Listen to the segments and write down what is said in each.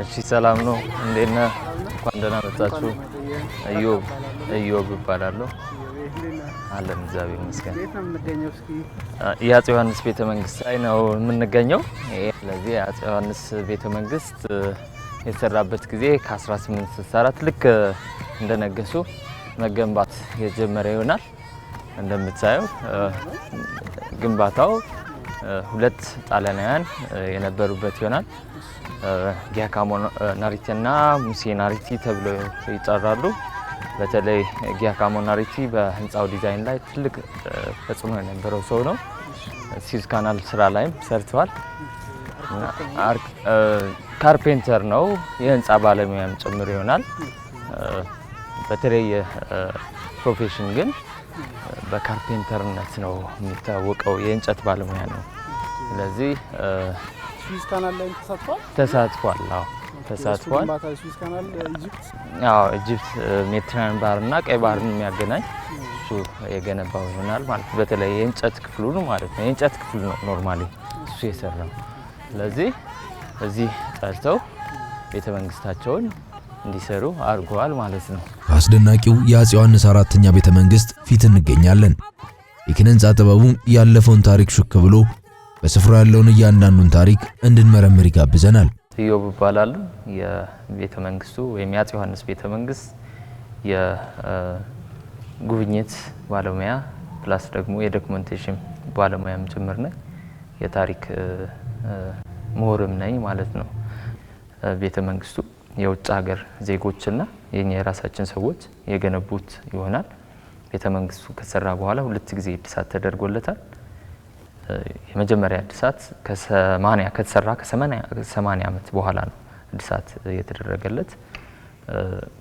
እሺ ሰላም ነው። እንዴት ነህ? እንኳን ደህና መጣችሁ። እዮብ እዮብ እባላለሁ። አለን፣ እግዚአብሔር ይመስገን። የት ነው የምንገኘው? እስኪ የአፄ ዮሐንስ ቤተ መንግስት ላይ ነው የምንገኘው። ስለዚህ የአፄ ዮሐንስ ቤተ መንግስት የተሰራበት ጊዜ ከ1864 ልክ እንደነገሱ መገንባት የጀመረ ይሆናል። እንደምታየው ግንባታው ሁለት ጣሊያናውያን የነበሩበት ይሆናል። ጊያካሞ ናሪቲ እና ሙሴ ናሪቲ ተብለው ይጠራሉ። በተለይ ጊያካሞ ናሪቲ በህንፃው ዲዛይን ላይ ትልቅ ተጽዕኖ የነበረው ሰው ነው። Suez Canal ስራ ላይም ሰርተዋል። Carpenter ነው፣ የህንፃ ባለሙያም ጭምር ይሆናል። በተለይ profession ግን በ carpenter ነት ነው የሚታወቀው፣ የእንጨት ባለሙያ ነው። ስለዚህ Suez Canal ላይ ተሳትፏል። ተሳትፏል። አዎ፣ ተሳትፏል። ግንባታ Suez Canal Egypt። አዎ፣ Egypt ሜዲትራንያን ባህርና ቀይ ባህርን የሚያገናኝ እሱ የገነባው ይሆናል ማለት ነው። በተለይ የእንጨት ክፍሉ ማለት ነው። የእንጨት ክፍሉ ነው normally እሱ የሰራው። ስለዚህ እዚህ ጠርተው ቤተ መንግስታቸውን እንዲሰሩ አድርገዋል ማለት ነው። ከአስደናቂው የአፄ ዮሐንስ አራተኛ ቤተ መንግስት ፊት እንገኛለን። የኪነ ህንጻ ጥበቡ ያለፈውን ታሪክ ሹክ ብሎ በስፍራው ያለውን እያንዳንዱን ታሪክ እንድንመረምር ይጋብዘናል። እዮብ እባላለሁ። የቤተ መንግስቱ ወይም የአፄ ዮሐንስ ቤተ መንግስት የጉብኝት ባለሙያ plus ደግሞ የ documentation ባለሙያም ጭምር ነኝ። የታሪክ ምሁርም ነኝ ማለት ነው። ቤተ መንግስቱ የውጭ ሀገር ዜጎችና የኛ የራሳችን ሰዎች የገነቡት ይሆናል። ቤተ መንግስቱ ከተሰራ በኋላ ሁለት ጊዜ እድሳት ተደርጎለታል። የመጀመሪያ እድሳት ከሰማንያ ከተሰራ ከ80 ዓመት በኋላ ነው እድሳት የተደረገለት።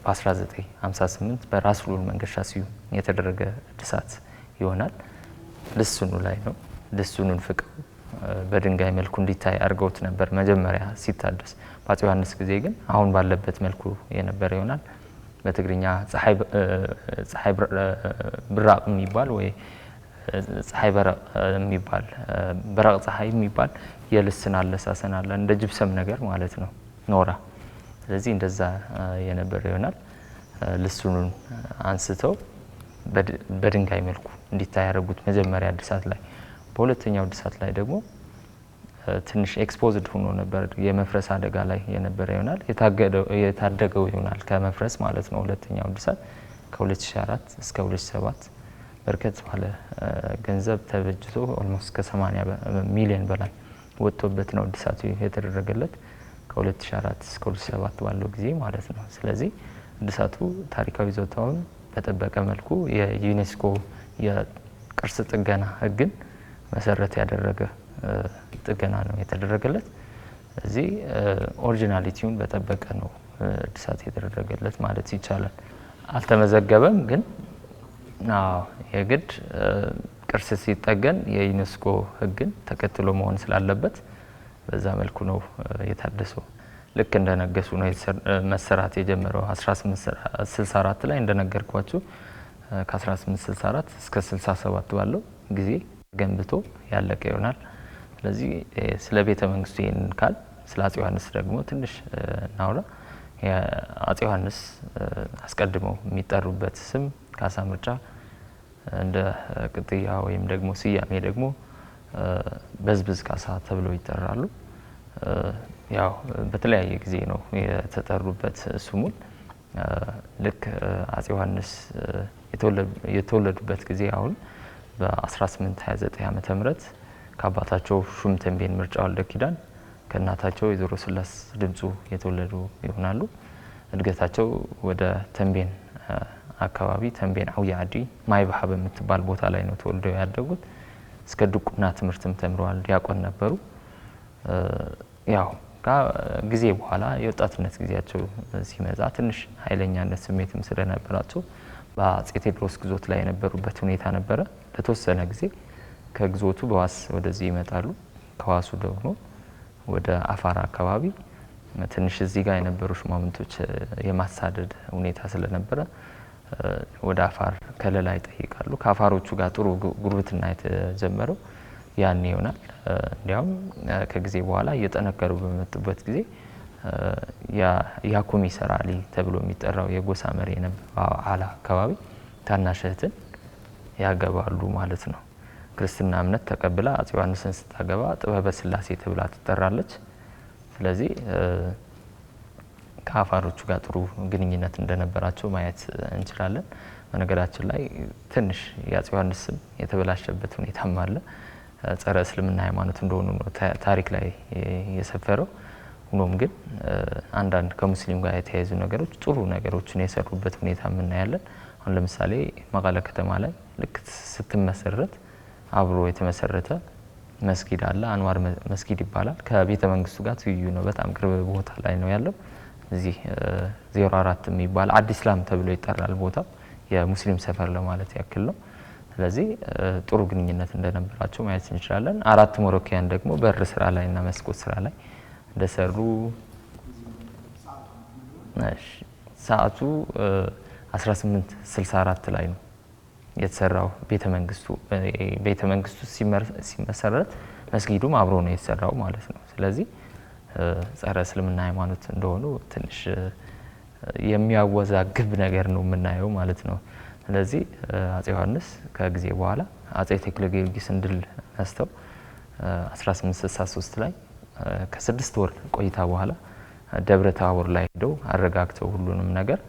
በ1958 በራስ ልዑል መንገሻ ስዩም የተደረገ እድሳት ይሆናል። ልስኑ ላይ ነው። ልስኑን ፍቀው በድንጋይ መልኩ እንዲታይ አድርገውት ነበር መጀመሪያ ሲታደስ። በአፄ ዮሐንስ ጊዜ ግን አሁን ባለበት መልኩ የነበረ ይሆናል። በትግርኛ ፀሐይ ብራቅ የሚባል ወይ ፀሐይ በረቅ የሚባል፣ በረቅ ፀሐይ የሚባል የልስን አለሳሰን አለ፣ እንደ ጅብሰም ነገር ማለት ነው፣ ኖራ። ስለዚህ እንደዛ የነበረ ይሆናል። ልስኑን አንስተው በድንጋይ መልኩ እንዲታይ ያደረጉት መጀመሪያ እድሳት ላይ። በሁለተኛው እድሳት ላይ ደግሞ ትንሽ exposed ሆኖ ነበር፣ የመፍረስ አደጋ ላይ የነበረ ይሆናል። የታደገው ይሆናል ከመፍረስ ማለት ነው። ሁለተኛው እድሳት ከ2004 እስከ 2007 በርከት ባለ ገንዘብ ተበጅቶ almost ከ80 ሚሊዮን በላይ ወጥቶበት ነው እድሳቱ የተደረገለት፣ ከ2004 እስከ 2007 ባለው ጊዜ ማለት ነው። ስለዚህ እድሳቱ ታሪካዊ ይዞታውን በጠበቀ መልኩ የዩኔስኮ የቅርስ ጥገና ሕግን መሰረት ያደረገ ጥገና ነው የተደረገለት። ስለዚህ originality ውን በጠበቀ ነው እድሳት የተደረገለት ማለት ይቻላል። አልተመዘገበም፣ ግን አዎ፣ የግድ ቅርስ ሲጠገን የዩኔስኮ ሕግን ተከትሎ መሆን ስላለበት በዛ መልኩ ነው የታደሰው። ልክ እንደነገሱ ነው መሰራት የጀመረው 1864 ላይ እንደነገርኳችሁ፣ ከ1864 እስከ 67 ባለው ጊዜ ገንብቶ ያለቀ ይሆናል። ስለዚህ ስለ ቤተ መንግስቱ ይህንን ካል ስለ አፄ ዮሐንስ ደግሞ ትንሽ እናውራ። አፄ ዮሐንስ አስቀድመው የሚጠሩበት ስም ካሳ ምርጫ፣ እንደ ቅጥያ ወይም ደግሞ ስያሜ ደግሞ በዝብዝ ካሳ ተብለው ይጠራሉ። ያው በተለያየ ጊዜ ነው የተጠሩበት ስሙን። ልክ አፄ ዮሐንስ የተወለዱበት ጊዜ አሁን በ1829 ዓመተ ምህረት ከአባታቸው ሹም ተንቤን ምርጫ ወልደ ኪዳን ከእናታቸው ወይዘሮ ስላስ ድምፁ የተወለዱ ይሆናሉ። እድገታቸው ወደ ተንቤን አካባቢ፣ ተንቤን አውያ አዲ ማይባሃ በምትባል ቦታ ላይ ነው ተወልደው ያደጉት። እስከ ድቁና ትምህርትም ተምረዋል። ዲያቆን ነበሩ። ያው ጊዜ በኋላ የወጣትነት ጊዜያቸው ሲመጣ ትንሽ ኃይለኛነት ስሜትም ስለነበራቸው በአፄ ቴዎድሮስ ግዞት ላይ የነበሩበት ሁኔታ ነበረ። ለተወሰነ ጊዜ ከግዞቱ በዋስ ወደዚህ ይመጣሉ። ከዋሱ ደግሞ ወደ አፋር አካባቢ ትንሽ እዚህ ጋር የነበሩ ሹማምንቶች የማሳደድ ሁኔታ ስለነበረ ወደ አፋር ከለላ ይጠይቃሉ። ከአፋሮቹ ጋር ጥሩ ጉርብትና የተጀመረው ያኔ ይሆናል። እንዲያውም ከጊዜ በኋላ እየጠነከሩ በመጡበት ጊዜ ያኩሚ ሰራሊ ተብሎ የሚጠራው የጎሳ መሪ የነበረው አላ አካባቢ ታናሽ እህትን ያገባሉ ማለት ነው። ክርስትና እምነት ተቀብላ አፄ ዮሐንስን ስታገባ ጥበበ ስላሴ ተብላ ትጠራለች። ስለዚህ ከአፋሮቹ ጋር ጥሩ ግንኙነት እንደነበራቸው ማየት እንችላለን። በነገራችን ላይ ትንሽ የአፄ ዮሐንስ ስም የተበላሸበት ሁኔታም አለ። ጸረ እስልምና ሃይማኖት እንደሆኑ ነው ታሪክ ላይ የሰፈረው። ሆኖም ግን አንዳንድ ከሙስሊም ጋር የተያያዙ ነገሮች ጥሩ ነገሮችን የሰሩበት ሁኔታ እናያለን። አሁን ለምሳሌ መቀለ ከተማ ላይ ልክ ስትመሰረት አብሮ የተመሰረተ መስጊድ አለ። አንዋር መስጊድ ይባላል። ከቤተ መንግስቱ ጋር ትይዩ ነው። በጣም ቅርብ ቦታ ላይ ነው ያለው። እዚህ 04 የሚባል አዲስ ላም ተብሎ ይጠራል ቦታው። የሙስሊም ሰፈር ለማለት ያክል ነው። ስለዚህ ጥሩ ግንኙነት እንደነበራቸው ማየት እንችላለን። አራት ሞሮኪያን ደግሞ በር ስራ ላይ እና መስኮት ስራ ላይ እንደሰሩ። ሰዓቱ 1864 ላይ ነው የተሰራው። ቤተ መንግስቱ ሲመሰረት መስጊዱም አብሮ ነው የተሰራው ማለት ነው። ስለዚህ ጸረ እስልምና ሃይማኖት እንደሆኑ ትንሽ የሚያወዛግብ ነገር ነው የምናየው ማለት ነው። ስለዚህ አፄ ዮሐንስ ከጊዜ በኋላ አፄ ተክለ ጊዮርጊስን ድል ነስተው 1863 ላይ ከ6 ወር ቆይታ በኋላ ደብረ ታቦር ላይ ሄደው አረጋግተው ሁሉንም ነገር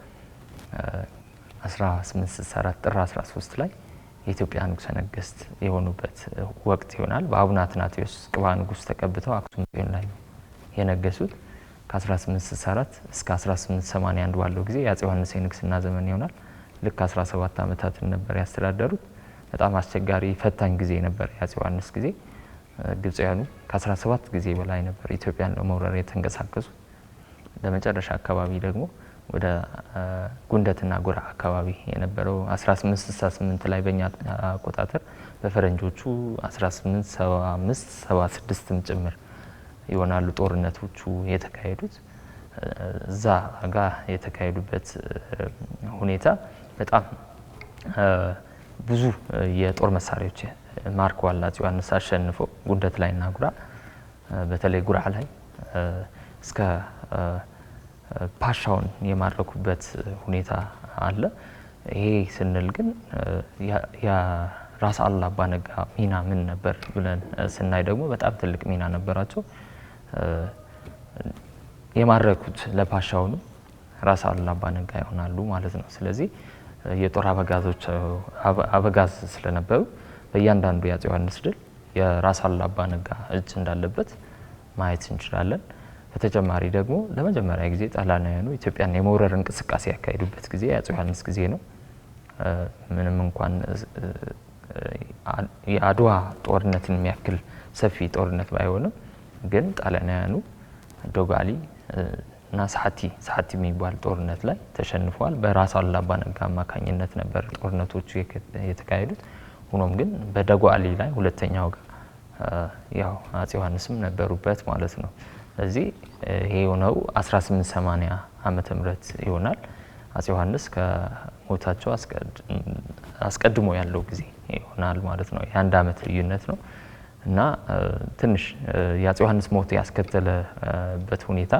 1864 ጥር 13 ላይ የኢትዮጵያ ንጉሠ ነገስት የሆኑበት ወቅት ይሆናል። በአቡነ አትናቴዎስ ቅባ ንጉሥ ተቀብተው አክሱም ጽዮን ላይ ነው የነገሱት። ከ1864 እስከ 1881 ባለው ጊዜ የአፄ ዮሐንስ የንግስና ዘመን ይሆናል። ልክ 17 ዓመታትን ነበር ያስተዳደሩት። በጣም አስቸጋሪ ፈታኝ ጊዜ ነበር የአፄ ዮሐንስ ጊዜ። ግብፃውያኑ ከ17 ጊዜ በላይ ነበር ኢትዮጵያን ለመውረር የተንቀሳቀሱት። ለመጨረሻ አካባቢ ደግሞ ወደ ጉንደትና ጉራ አካባቢ የነበረው 1868 ላይ በእኛ አቆጣጠር፣ በፈረንጆቹ 1875 76ም ጭምር ይሆናሉ ጦርነቶቹ የተካሄዱት። እዛ ጋ የተካሄዱበት ሁኔታ በጣም ብዙ የጦር መሳሪያዎች ማርከዋል። አፄ ዮሐንስ አሸንፈው ጉንደት ላይና ጉራ፣ በተለይ ጉራ ላይ እስከ ፓሻውን የማረኩበት ሁኔታ አለ። ይሄ ስንል ግን የራስ አሉላ አባ ነጋ ሚና ምን ነበር ብለን ስናይ ደግሞ በጣም ትልቅ ሚና ነበራቸው። የማረኩት ለፓሻውኑ ራስ አሉላ አባ ነጋ ይሆናሉ ማለት ነው። ስለዚህ የጦር አበጋዞች አበጋዝ ስለነበሩ በእያንዳንዱ የአፄ ዮሐንስ ድል የራስ አሉላ አባ ነጋ እጅ እንዳለበት ማየት እንችላለን። በተጨማሪ ደግሞ ለመጀመሪያ ጊዜ ጣሊያናውያኑ ኢትዮጵያን የመውረር እንቅስቃሴ ያካሄዱበት ጊዜ የአፄ ዮሐንስ ጊዜ ነው። ምንም እንኳን የአድዋ ጦርነትን የሚያክል ሰፊ ጦርነት ባይሆንም ግን ጣሊያናውያኑ ዶጋሊ እና ሳሐቲ ሳሐቲ የሚባል ጦርነት ላይ ተሸንፈዋል። በራስ አሉላ አባ ነጋ አማካኝነት ነበር ጦርነቶቹ የተካሄዱት። ሆኖም ግን በደጓሊ ላይ ሁለተኛው ጋር ያው አፄ ዮሐንስም ነበሩበት ማለት ነው። ስለዚህ ይሄ የሆነው 1880 ዓመተ ምህረት ይሆናል። አፄ ዮሐንስ ከሞታቸው አስቀድሞ ያለው ጊዜ ይሆናል ማለት ነው። የ1 ዓመት ልዩነት ነው እና ትንሽ የአፄ ዮሐንስ ሞት ያስከተለበት ሁኔታ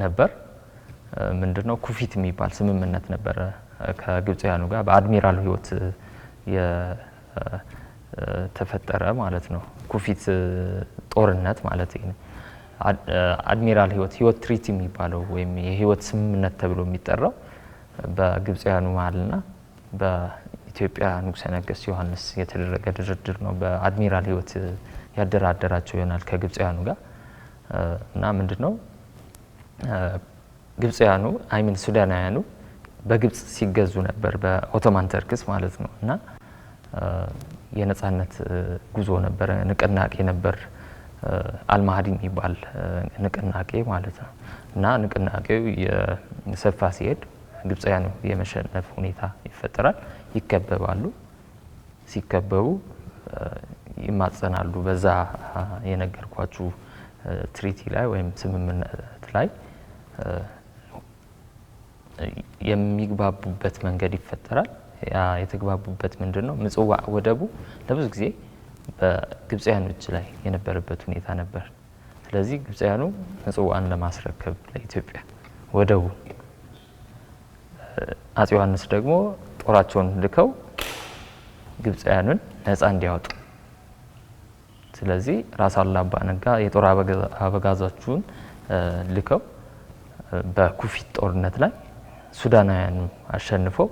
ነበር። ምንድነው? ኩፊት የሚባል ስምምነት ነበረ ከግብፃውያኑ ጋር በአድሚራል ህይወት የተፈጠረ ማለት ነው። ኩፊት ጦርነት ማለት ነው። አድሚራል ህይወት Hewett Treaty የሚባለው ወይም የህይወት ስምምነት ተብሎ የሚጠራው በግብፃውያኑ መሀልና በኢትዮጵያ ንጉሠ ነገስት ዮሐንስ የተደረገ ድርድር ነው። በአድሚራል ህይወት ያደራደራቸው ይሆናል ከግብፃውያኑ ጋር። እና ምንድነው? ግብፃውያኑ፣ I mean ሱዳናውያኑ በግብጽ ሲገዙ ነበር፣ በ Ottoman Turks ማለት ነው። እና የነጻነት ጉዞ ነበረ፣ ንቅናቄ ነበር፣ አልማህዲ የሚባል ንቅናቄ ማለት ነው። እና ንቅናቄው የሰፋ ሲሄድ ግብፃውያኑ የመሸነፍ ሁኔታ ይፈጠራል። ይከበባሉ። ሲከበቡ ይማጸናሉ። በዛ የነገርኳችሁ treaty ላይ ወይም ስምምነት ላይ የሚግባቡበት መንገድ ይፈጠራል። ያ የተግባቡበት ምንድን ነው? ምጽዋ ወደቡ ለብዙ ጊዜ በግብፃውያን እጅ ላይ የነበረበት ሁኔታ ነበር። ስለዚህ ግብፃውያኑ ምጽዋን ለማስረከብ ለኢትዮጵያ ወደቡ፣ አፄ ዮሐንስ ደግሞ ጦራቸውን ልከው ግብፃውያኑን ነፃ እንዲያወጡ፣ ስለዚህ ራስ አሉላ አባ ነጋ የጦር አበጋዛችሁን ልከው በኩፊት ጦርነት ላይ ሱዳናውያኑ አሸንፈው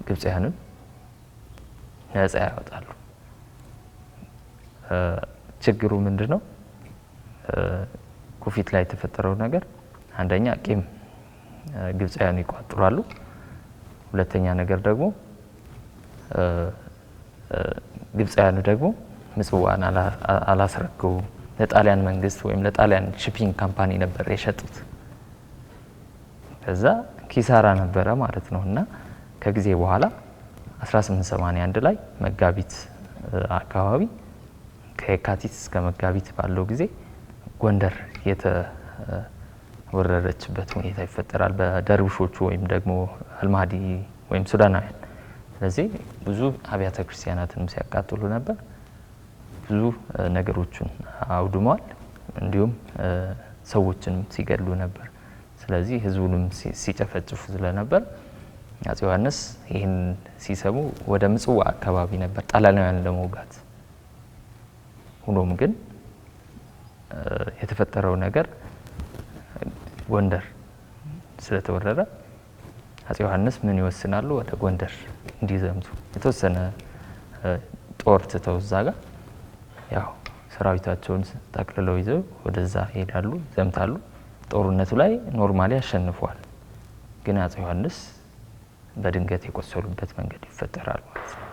ግብፃውያኑን ነፃ ያወጣሉ። ችግሩ ምንድን ነው? ኩፊት ላይ የተፈጠረው ነገር አንደኛ ቂም ግብፃውያኑ ይቋጥራሉ። ሁለተኛ ነገር ደግሞ ግብፃውያኑ ደግሞ ምጽዋን አላስረክቡም። ለጣሊያን መንግስት ወይም ለጣሊያን shipping company ነበር የሸጡት። ከዛ ኪሳራ ነበረ ማለት ነው። እና ከጊዜ በኋላ 1881 ላይ መጋቢት አካባቢ፣ ከየካቲት እስከ መጋቢት ባለው ጊዜ ጎንደር የተወረረችበት ሁኔታ ይፈጠራል፣ በደርቡሾቹ ወይም ደግሞ አልማህዲ ወይም ሱዳናውያን። ስለዚህ ብዙ አብያተ ክርስቲያናትንም ሲያቃጥሉ ነበር። ብዙ ነገሮችን አውድመዋል። እንዲሁም ሰዎችንም ሲገድሉ ነበር። ስለዚህ ህዝቡንም ሲጨፈጭፉ ስለነበር አፄ ዮሐንስ ይህን ሲሰሙ ወደ ምጽዋ አካባቢ ነበር ጣሊያናውያን ለመውጋት። ሆኖም ግን የተፈጠረው ነገር ጎንደር ስለተወረረ አፄ ዮሐንስ ምን ይወስናሉ? ወደ ጎንደር እንዲዘምቱ የተወሰነ ጦር ትተው እዛ ጋር ያው ሰራዊታቸውን ጠቅልለው ይዘው ወደዛ ይሄዳሉ፣ ይዘምታሉ። ጦርነቱ ላይ normally አሸንፈዋል። ግን አፄ ዮሐንስ በድንገት የቆሰሉበት መንገድ ይፈጠራል ማለት ነው።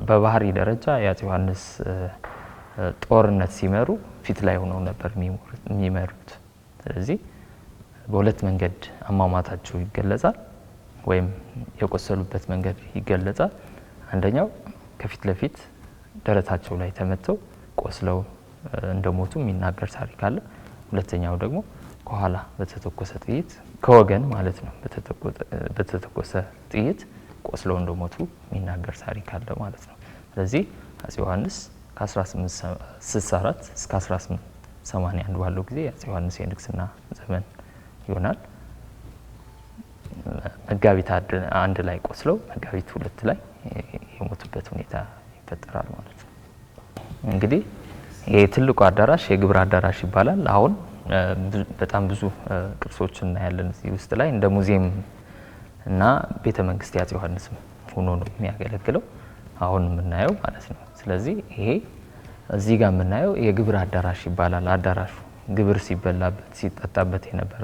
በባህሪ ደረጃ የአፄ ዮሐንስ ጦርነት ሲመሩ ፊት ላይ ሆነው ነበር የሚመሩት። ስለዚህ በሁለት መንገድ አሟሟታቸው ይገለጻል፣ ወይም የቆሰሉበት መንገድ ይገለጻል። አንደኛው ከፊት ለፊት ደረታቸው ላይ ተመተው ቆስለው እንደሞቱ የሚናገር ታሪክ አለ። ሁለተኛው ደግሞ ከኋላ በተተኮሰ ጥይት፣ ከወገን ማለት ነው፣ በተተኮሰ ጥይት ቆስለው እንደሞቱ የሚናገር ታሪክ አለ ማለት ነው። ስለዚህ አፄ ዮሐንስ ከ1864 እስከ 1881 ባለው ጊዜ የአፄ ዮሐንስ የንግስና ዘመን ይሆናል። መጋቢት 1 ላይ ቆስለው መጋቢት 2 ላይ የሞቱበት ሁኔታ ይፈጠራል ማለት ነው። እንግዲህ ይሄ ትልቁ አዳራሽ የግብር አዳራሽ ይባላል። አሁን በጣም ብዙ ቅርሶች እናያለን እዚህ ውስጥ ላይ፣ እንደ ሙዚየም እና ቤተ መንግስት የአፄ ዮሐንስም ሆኖ ነው የሚያገለግለው አሁን የምናየው ማለት ነው። ስለዚህ ይሄ እዚህ ጋር የምናየው የግብር አዳራሽ ይባላል። አዳራሹ ግብር ሲበላበት ሲጠጣበት የነበረ፣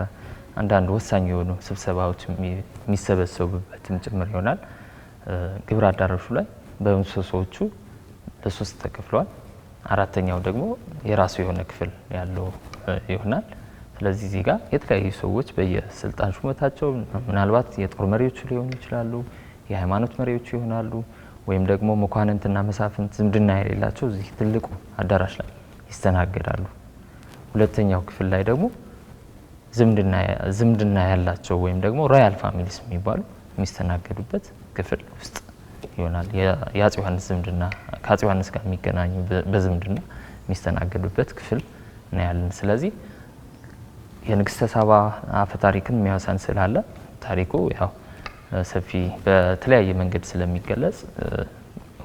አንዳንድ ወሳኝ የሆኑ ስብሰባዎች የሚሰበሰቡበትም ጭምር ይሆናል። ግብር አዳራሹ ላይ በምሰሶዎቹ ለሶስት ተከፍለዋል። አራተኛው ደግሞ የራሱ የሆነ ክፍል ያለው ይሆናል። ስለዚህ እዚህ ጋር የተለያዩ ሰዎች በየስልጣን ሹመታቸው ምናልባት የጦር መሪዎቹ ሊሆኑ ይችላሉ፣ የሃይማኖት መሪዎቹ ይሆናሉ፣ ወይም ደግሞ መኳንንትና መሳፍንት ዝምድና የሌላቸው እዚህ ትልቁ አዳራሽ ላይ ይስተናገዳሉ። ሁለተኛው ክፍል ላይ ደግሞ ዝምድና ያላቸው ወይም ደግሞ royal families የሚባሉ የሚስተናገዱበት ክፍል ውስጥ ይሆናል። የአፄ ዮሐንስ ዝምድና፣ ከአፄ ዮሐንስ ጋር የሚገናኙ በዝምድና የሚስተናገዱበት ክፍል እናያለን። ስለዚህ የንግስተ ሳባ አፈ ታሪክን የሚያወሳን ስላለ ታሪኩ ያው ሰፊ በተለያየ መንገድ ስለሚገለጽ፣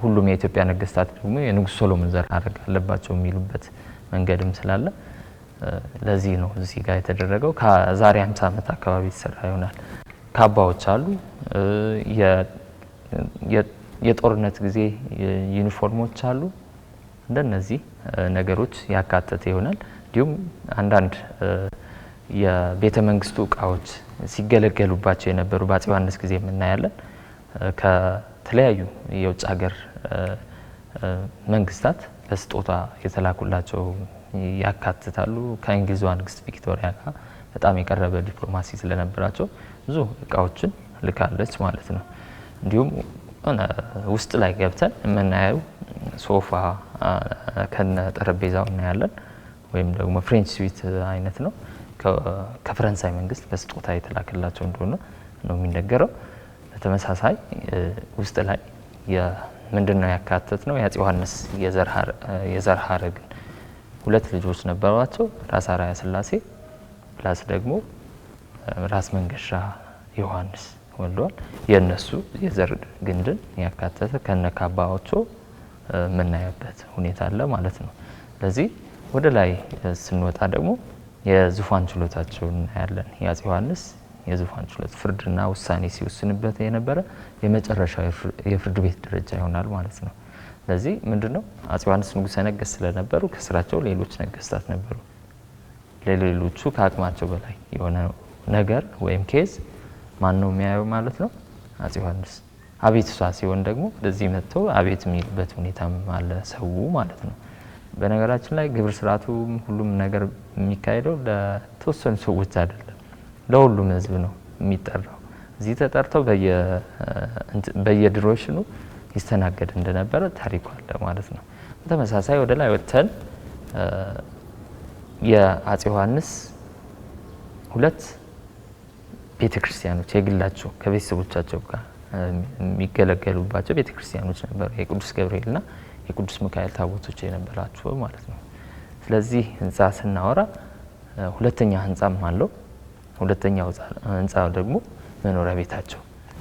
ሁሉም የኢትዮጵያ ነገስታት ደግሞ የንጉስ ሶሎሞን ዘር ሐረግ አለባቸው የሚሉበት መንገድም ስላለ ለዚህ ነው እዚህ ጋር የተደረገው። ከዛሬ 50 ዓመት አካባቢ የተሰራ ይሆናል። ካባዎች አሉ። የጦርነት ጊዜ ዩኒፎርሞች አሉ። እንደነዚህ ነገሮች ያካተተ ይሆናል። እንዲሁም አንዳንድ የቤተ መንግስቱ እቃዎች ሲገለገሉባቸው የነበሩ በአፄ ዮሐንስ ጊዜ የምናያለን። ከተለያዩ የውጭ ሀገር መንግስታት በስጦታ የተላኩላቸው ያካትታሉ። ከእንግሊዟ ንግስት ቪክቶሪያ ጋር በጣም የቀረበ ዲፕሎማሲ ስለነበራቸው ብዙ እቃዎችን ልካለች ማለት ነው። እንዲሁም ውስጥ ላይ ገብተን የምናየው ሶፋ ከነ ጠረጴዛው እናያለን። ወይም ደግሞ French suite አይነት ነው። ከፈረንሳይ መንግስት በስጦታ የተላከላቸው እንደሆነ ነው የሚነገረው። በተመሳሳይ ውስጥ ላይ ምንድን ነው ያካተት ነው? የአፄ ዮሐንስ የዘር ሐረግን ሁለት ልጆች ነበሯቸው፣ ራስ አርአያ ስላሴ plus ደግሞ ራስ መንገሻ ዮሐንስ ወልደዋል። የእነሱ የዘር ግንድን ያካተተ ከነካባዎቹ የምናየበት ሁኔታ አለ ማለት ነው። ስለዚህ ወደ ላይ ስንወጣ ደግሞ የዙፋን ችሎታቸውን እናያለን። የአፄ ዮሐንስ የዙፋን ችሎት ፍርድና ውሳኔ ሲወስንበት የነበረ የመጨረሻው የፍርድ ቤት ደረጃ ይሆናል ማለት ነው። ስለዚህ ምንድነው አፄ ዮሐንስ ንጉሠ ነገሥት ስለነበሩ ከስራቸው ሌሎች ነገስታት ነበሩ። ለሌሎቹ ከአቅማቸው በላይ የሆነ ነገር ወይም case ማን ነው የሚያየው ማለት ነው? አፄ ዮሐንስ። አቤቱታ ሲሆን ደግሞ ወደዚህ መጥቶ አቤት የሚልበት ሁኔታም አለ ሰው ማለት ነው። በነገራችን ላይ ግብር ስርዓቱ ሁሉም ነገር የሚካሄደው ለተወሰኑ ሰዎች አይደለም፣ ለሁሉም ህዝብ ነው የሚጠራው። እዚህ ተጠርተው በየድሮሽኑ ይስተናገድ እንደነበረ ታሪኩ አለ ማለት ነው። በተመሳሳይ ወደ ላይ ወጥተን የአፄ ዮሐንስ ሁለት ቤተክርስቲያኖች የግላቸው ከቤተሰቦቻቸው ጋር የሚገለገሉባቸው ቤተክርስቲያኖች ነበሩ። የቅዱስ ገብርኤልና የቅዱስ ሚካኤል ታቦቶች የነበራቸው ማለት ነው። ስለዚህ ህንፃ ስናወራ ሁለተኛ ህንፃም አለው። ሁለተኛው ህንፃ ደግሞ መኖሪያ ቤታቸው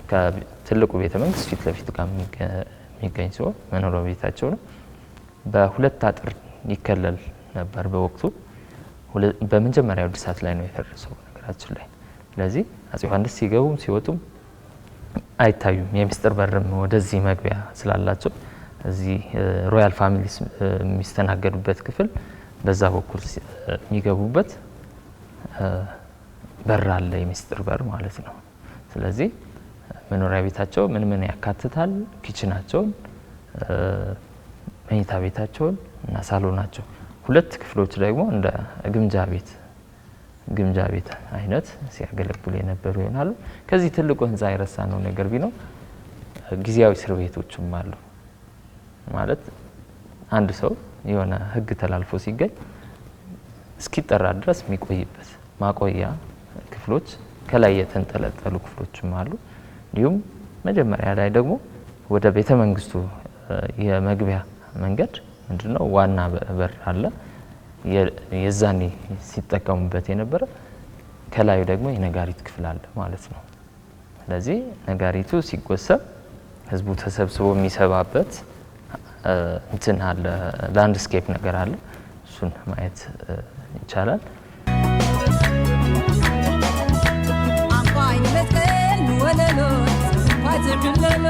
ከትልቁ ቤተ መንግስት ፊት ለፊት ጋር የሚገኝ ሲሆን መኖሪያ ቤታቸው ነው። በሁለት አጥር ይከለል ነበር በወቅቱ። በመጀመሪያው እድሳት ላይ ነው የፈረሰው ነገራችን ላይ። ስለዚህ አፄ ዮሐንስ ሲገቡም ሲወጡም አይታዩም። የሚስጥር በርም ወደዚህ መግቢያ ስላላቸው እዚህ royal families የሚስተናገዱበት ክፍል በዛ በኩል የሚገቡበት በር አለ፣ የሚስጥር በር ማለት ነው። ስለዚህ መኖሪያ ቤታቸው ምን ምን ያካትታል? Kitchen ኣቸውን፣ መኝታ ቤታቸውን እና ሳሎናቸው። ሁለት ክፍሎች ደግሞ እንደ ግምጃ ቤት አይነት ሲያገለግሉ የነበሩ ይሆናሉ። ከዚህ ትልቁ ህንፃ የረሳነው ነገር ቢኖር ጊዜያዊ እስር ቤቶችም አሉ። ማለት አንድ ሰው የሆነ ህግ ተላልፎ ሲገኝ እስኪጠራ ድረስ የሚቆይበት ማቆያ ክፍሎች ከላይ የተንጠለጠሉ ክፍሎችም አሉ። እንዲሁም መጀመሪያ ላይ ደግሞ ወደ ቤተ መንግስቱ የመግቢያ መንገድ ምንድነው ዋና በር አለ። የዛኔ ሲጠቀሙበት የነበረ ከላዩ ደግሞ የነጋሪት ክፍል አለ ማለት ነው። ስለዚህ ነጋሪቱ ሲጎሰም ህዝቡ ተሰብስቦ የሚሰባበት እንትን አለ፣ landscape ነገር አለ። እሱን ማየት ይቻላል። አባይ መስቀል ወለሎ እንኳን ዝዕለሎ።